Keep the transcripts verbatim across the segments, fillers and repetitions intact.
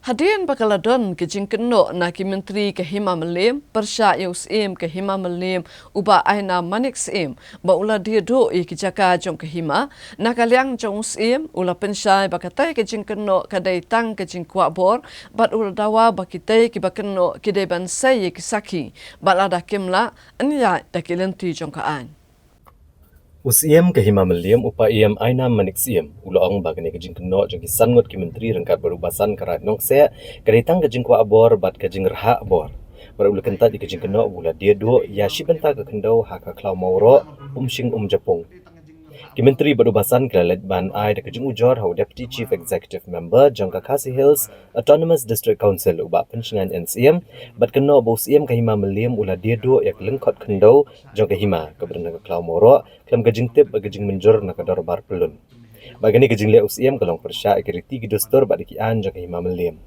Hadien ba ka la don ka jingkynnoh na ki myntri ka Hima Mylliem pyrshah ïa u Syiem ka Hima Mylliem u Bah Ainam Manik Syiem ba u la die duh ïa ki jaka jong ka hima, na ka liang jong u Syiem u la pynshai ba katei ka jingkynnoh ka dei tang ka jingkwah bor bad u la dawa ba kitei kiba kynnoh ki dei ban sei ïa ki sakhi bad lada kim lah, yn ïaid da ki lynti jong ka aiñ. U Syiem ka Hima Mylliem u Paiem Ainam Manik Syiem u la ong ba kane ka jingkynnoh jong ki san ngut ki myntri ryngkat bad u Basan Karaid Nongseh ka dei tang ka jingkwah bor bad ka jingrhah bor. Bad u la kyntait ïa ka jingkynnoh ba u la die duh ïa shi bynta ka khyndew ha ka khlaw Mawroh, Umshing Umjapung. Ki myntri bad u Basan ki la leit ban ai da ka jingujor ha u Deputy Chief Executive Member jong ka Khasi Hills Autonomous District Council u Bah Pynshngaiñ N Syiem bad kynnoh ba u Syiem ka Hima Mylliem u la die duh ïa ka lyngkhot khyndew jong ka hima kaba don ha ka khlaw Mawroh khlem ka jingtip bad ka jingmynjur na ka dorbar pyllun. Bad kane ka jingleh u Syiem ka long pyrshah ïa ki riti ki dustur bad ïa ki aiñ jong ka Hima Mylliem.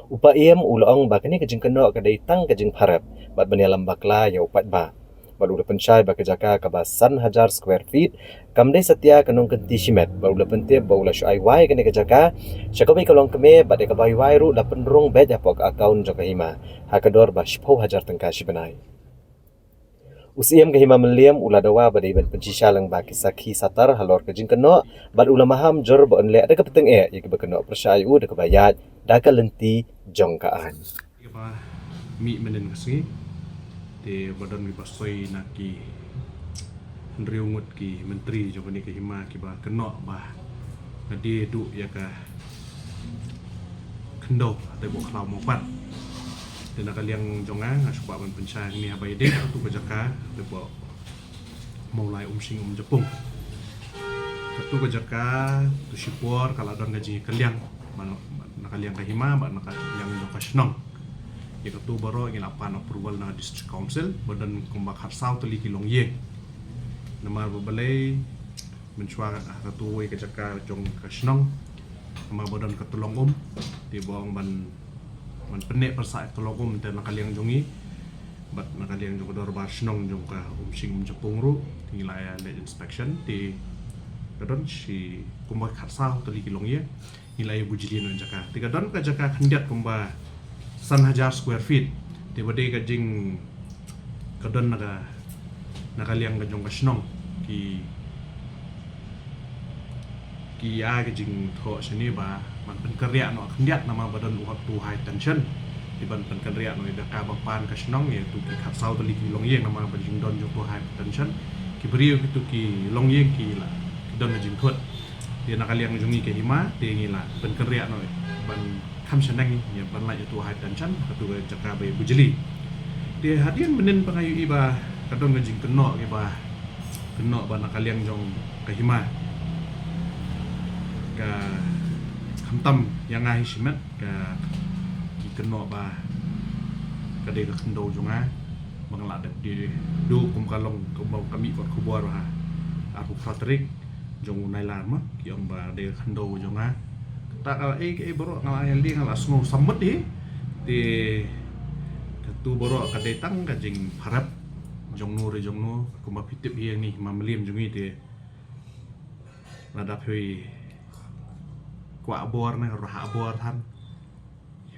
U Paiem u la ong ba kane ka jingkynnoh ka dei tang ka jingpharep bad ban ïalam bakla ïa u paidbah. Bad u la pynshai ba ka jaka kaba san hajar square feet kam dei satia ka nongkynti shimet bad u la pyntip ba u la shu ai wai kane ka jaka sha kawei ka longkmie bad ïa kaba ai wai ruh la pynrung beit hapoh ka account jong ka hima ha ka dor ba shiphew hajar tyngka shi bnai. U Syiem ka Hima Mylliem u la dawa ba dei ban pynshisha lang ba ki sakhi satar halor ka jingkynnoh bad u la maham jur ba un leh da kaba tyngeh ïa kiba kynnoh pyrshah ïa u da kaba ïaid da ka lynti jong ka aiñ. Kaba mih mynnin ka sngi te ba don kiba soi na ki hynriew ngut ki myntri jong kane ka hima kiba kynnoh ba nga die duh ïa ka khyndew ha te bok khlaw Mawpat. Te na ka liang jong nga nga shu kwah ban pynshai hangne haba ïadei katu ka jaka ha te bok Mawlai Umshing Umjapung. Katu ka jaka tu shipor ka la don ka jingkylliang na ka liang ka hima bad na ka liang jong ka shnong. Ïa katu baroh ngi la pan approval na ka District Council ba don kumba khatsaw tylli ki longïing. Namar ba balei mynshuwa katu wei ka jaka jong ka shnong namar ba don ka tyllong um te ba ong ban ban pynneh pyrsah ka tyllong um te na ka liang jong ngi bad na ka liang jong ka dorbar shnong jong ka Umshing Umjapung ruh te ngi la ïa leit inspection te ka don shi kumba khatsaw tylli ki longïing. Ngi la ïa bujli noh jaka te ka don ka jaka khyndiat kumba san hajar square feet te ba dei ka jing ka don na ka na ka liang ka jong ka shnong ki ki ïa ka jingthoh shane ba ban pynkynriah noh khyndiat namar ba don uwei tu high tension. Te ban pynkynriah noh ïa ka ba pan ka shnong ïa tu ki khatsaw tylli ki longïing namar ba jingdon jong tu high tension ki briew ki tu ki longïing ki la ki don ka jingthut. Te na ka liang jong ngi ka hima te ngi la pynkynriah noh ban kham shaneng ïa ban lait ïa tu high tension ha tu ka jaka ba ïa bujli. Te hadien mynnin ba nga ïohi ba ka don ka jingkynnoh kiba kynnoh ba na ka liang jong ka hima ka khamtam ïa nga hi shimet ka ki kynnoh ba ka dei ka khyndew jong nga ba nga la dep die duh kum ka long kum ka mih kot khubor ha arphew phra tarik jong u Nailar ma ki ong ba dei ka khyndew jong nga. Kata ka ei ka ei baroh nga la ïa lieng nga la sngew sammut hi. Te katu baroh ka dei tang ka jingpharap jong no re jong no kumba phi tip hi ïa ngi Hima Mylliem jong ngi te lada phi kwah bor ne rah bor than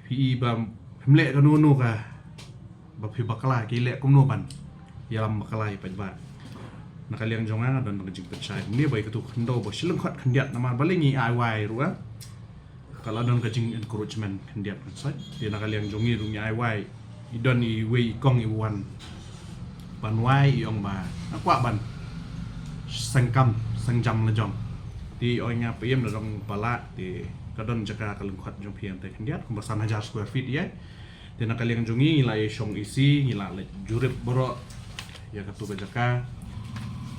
phi i ba phim leh kano kano ka ba phi bakla ki leh kumno ban ïalam bakla ïa paidbah. Na ka liang jong nga nga don ka jingpynshai ne bai katu khyndew ba shilynkhot khyndiat namar balei ngi ai wai ruh ka la don ka jing encouragement khyndiat kan sait. Te na ka liang jong ngi ruh ngi ai wai i don i wei i kong i wan ban wai i ong ba nga kwah ban seng kam seng jam la jong. Te i ong nga piem da dong pala te ka don jaka ka lyngkhot jong phi ante khyndiat kumba san hajar square feet ïa. Te na ka liang jong ngi ngi la ïa shong isi ngi la leit jurip baroh ïa katu ka jaka.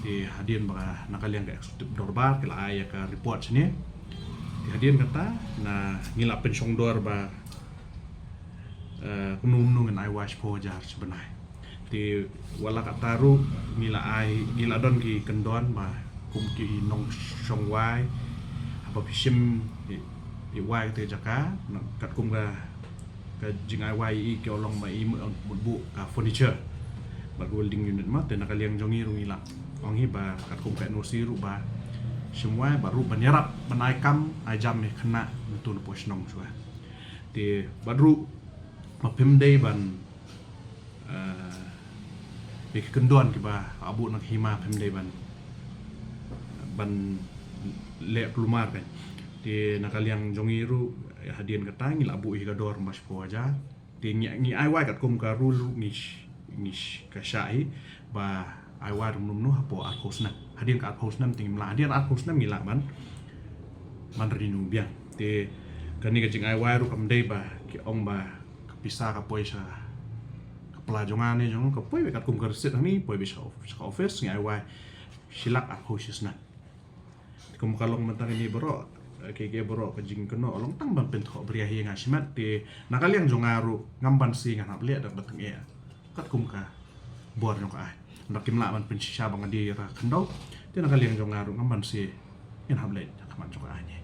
Te hadien ba na ka liang ka executive dorbar ki la ai ïa ka report shane. Te hadien kata na ngi la pynshong dor ba kumno kumno ngin ai wai shiphew hajar shi bnai. Te wat la katta ruh ngi la ai ngi la don ki kyndon ba kum ki nongshong wai haba phi shim i wai kata ka jaka katkum ka ka jingai wai i ki ong long ma i mut buh ka furniture bad welding unit ma te na ka liang jong ngi ruh ngi la ong hi ba katkum ka N O C ruh ba shim wai ba ruh ban ïarap ban ai kam ai jam ïa khynnah ntu na pos shnong shuwa. Te bad ruh ba phim dei ban, eh, ïa ki kyndon kiba la buh na ka hima phim dei ban, ban leh kulmar kan. Te na ka liang jong ngi ruh, eh, hadien kata ngi la buh ïa ka dor ba shiphew hajar. Te ngi, ngi ai wai katkum ka rule ruh ngi sh-, ngi sh-, ka shah hi ba ai wai ruh mynno mynno hapoh arphew snem. Hadien ka arphew snem te ngim lah, hadien arphew snem ngi lah ban, ban renew biang. Te kane ka jingai wai ruh kam dei ba ki ong ba ka pisa ka poi sha ka pla jong nga ne jong ka poi beit katkum ka receipt hangne, poi beit sha of-, sha ka office, ngi ai wai shi lak arphew shi snem. Te kum ka long mynta kane baroh, eh, ki, ki baroh ka jingkynnoh long tang ban pynthoh bria hi nga shimet. Te na ka liang jong nga ruh ngam banse ngan hap leh da kaba tyngeh katkum ka bor jong ka aiñ. Nda kim lah ban pynshisha ba nga die ïa ka khyndew. Te na ka liang jong nga ruh ngam banse ngan hap leh da ka man jong ka aiñ.